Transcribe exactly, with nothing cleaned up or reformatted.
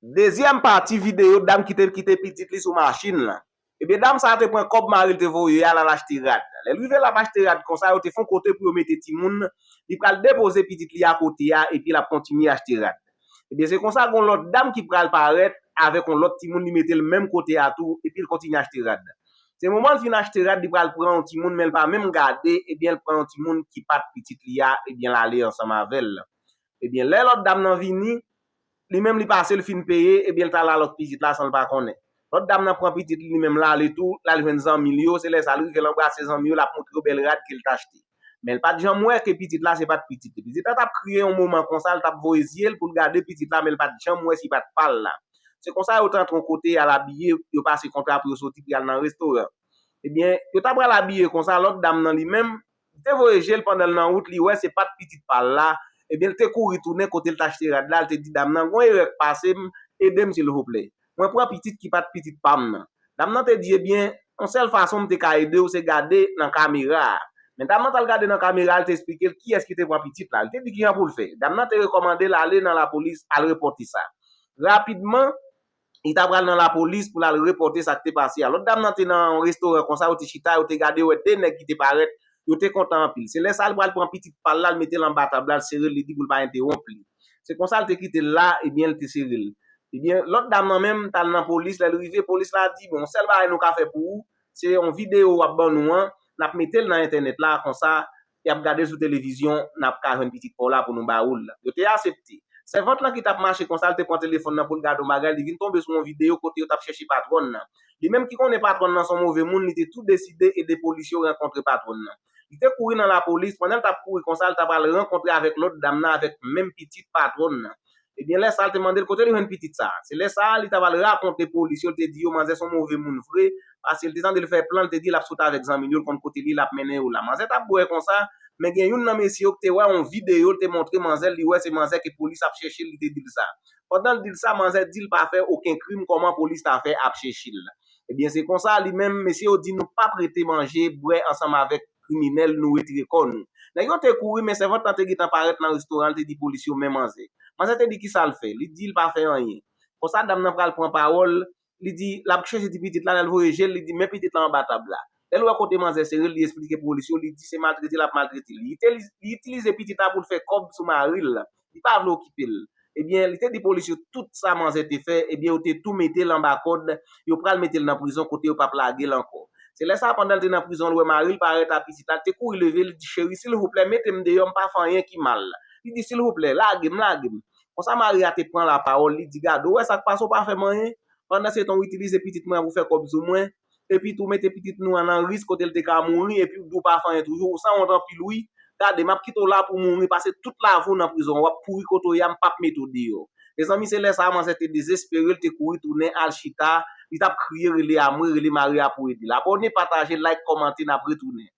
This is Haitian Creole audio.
Dezyèm pati videyo dam ki te kite pitit li sou machin lan. Ebyen, dam sa a te pran kòb mari l te voye a, l al achte rad. Lè l rive l ap achte rad konsa, yo te fè yon kote pou yo mete timoun. Li pral depoze pitit li a kote a, epi l ap kontinye achte rad. Ebyen, se konsa gen yon lòt dam ki pral parèt avèk yon lòt timoun, li mete l menm kote a tou, epi l kontinye achte rad. Se moman l fin achte rad, li pral pran yon timoun, men l pa menm gade, ebyen, l pran yon timoun ki pa t pitit li a, ebyen, l ale ansanm avè l. Ebyen, lè lòt dam nan vini, li menm li pase, l fin peye, ebyen, l t al a lòt pitit la san l pa konnen. Lòt dam nan pran pitit li, li menm l ale tou, l al jwenn zanmi l yo, se lè sa l rive, l anbrase zanmi yo, l ap montre yo bèl rad ke l t achte. Men l pa t janm wè ke pitit la se pa t pitit li. Pitit la t ap kriye yon moman konsa, l t ap voye zye l pou l gade pitit la, men l pa t janm wè si pa t pa l la. Se konsa yo t antre yon kote, y al abiye, yo pase kontra pou yo soti pou y al nan restoran. Ebyen, yo ta pral abiye konsa, lòt dam nan li menm, li te voye je l pandan l nan wout, li wè se pa t pitit pa l la, ebyen, l te kouri tounen kote l t achte rad la, l te di dam nan, "Gon erè k pase m, ede m silvouplè. Mwen pran pitit ki pa t pitit pa m nan." Dam nan te di, "Ebyen, yon sèl fason m te ka ede w, se gade nan kamera a." Men dam nan t al gade nan kamera a, l te eksplike l kiyès ki te pran pitit la. Li te di kijan pou l fè. Dam nan te rekòmande l ale nan lapolis, al repòte sa. Rapidman, li ta pral nan lapolis pou l al repòte sa k te pase a. Lòt dam nan te nan yon restoran konsa, yo te chita, yo te gade, yo wè de nèg ki te parèt, yo te kontan anpil. Se lè sa a, l pral pran pitit pa l la, l mete l anba tab la, l sere l, li di pou l pa entewonp li. Se konsa l te kite l la, ebyen, l te sere l. Ebyen, lòt dam nan menm t al nan polis, lè l rive, polis la di, "Bon, sèl bagay nou ka fè pou ou, se yon videyo w ap ban nou an, n ap mete l nan entènèt la, konsa, y ap gade l sou televizyon, n ap ka jwenn pitit pa w la pou nou ba ou l." Yo te aksepte. Sèvant lan ki t ap mache konsa, l te pran telefòn nan pou l gade yon bagay, li vin tonbe sou yon videyo kote yo t ap chèche patwòn nan. Li menm ki konnen patwòn nan se yon move moun, li te tou deside ede polis yo rankontre patwòn nan. Li te kouri nan lapolis, pandan l t ap kouri konsa, l ta pral rankontre avèk lòt dam nan, avèk menm pitit patwòn nan. Ebyen, lè sa a, l te mande l kote li jwenn pitit sa a. Se lè sa a, li ta pral rakonte polis yo, l te di yo, manzè se yon move moun vre, paske l te tande l fè plan, l te di l ap sot avèk zanmi l yo, l konn kote l ye, l ap mennen yo la. Manzè t ap bwè konsa, men gen youn nan mesye yo ki te wè yon videyo, l te montre manzè l, li wè se manzè ke polis ap chèche l, li te di l sa. Pandan l di l sa, manzè di l pa fè okenn krim, kòman polis ta fè ap chèche l? Ebyen, se konsa, li menm, mesye yo di nou p ap rete manje, bwè ansanm avèk kriminèl, nou retire kò nou. Nèg yo te kouri, men sèvant lan te gentan parèt nan restoran, l te di polis yo, "Men manzè." Manzè te di kisa l fè. Li di l pa fè anyen. Konsa, dam nan pral pran pawòl, li di, l ap chèche ti pitit la, lè l voye je l, li di, "Men pitit la anba tab la." Lè l wè kote manzè sere l, li eksplike polis yo, li di se maltrete l ap maltrete l. Li itilize, li itilize pitit la pou l fè kòb sou mari l. Li pa vle okipe l. Ebyen, li te di polis yo tout sa manzè te fè, ebyen, yo te tou mete l anba kòd, yo pral mete l nan prizon kote yo p ap lage l ankò. Se lè sa a, pandan l te nan prizon, l wè mari l parèt a pitit la, l te kouri leve, li di, "Cheri, silvouplè, mete m deyò, m pa fè anyen ki mal." Li di, "Silvouplè, lage m, lage m." Konsa, mari a te pran lapawòl, li di, "Gade, ou wè sa k pase, ou pa fè m anyen. Pandansetan, ou itilize pitit mwen an pou fè kòb sou mwen, epi tou mete pitit nou an nan risk kote l te ka mouri, epi ou di w pa fè anyen toujou, ou sanwont anpil wi. Gade, m ap kite w la pou w mouri, pase tout lavi w nan prizon an, w ap pouri kote w ye a, m p ap mete w deyò." Mezanmi, se lè sa a, manzè te dezespere, l te kouri tounen al chita, li t ap kriye, rele amwe, rele mari a pou ede l. Abòne, pataje, like, kòmante, n ap retounen.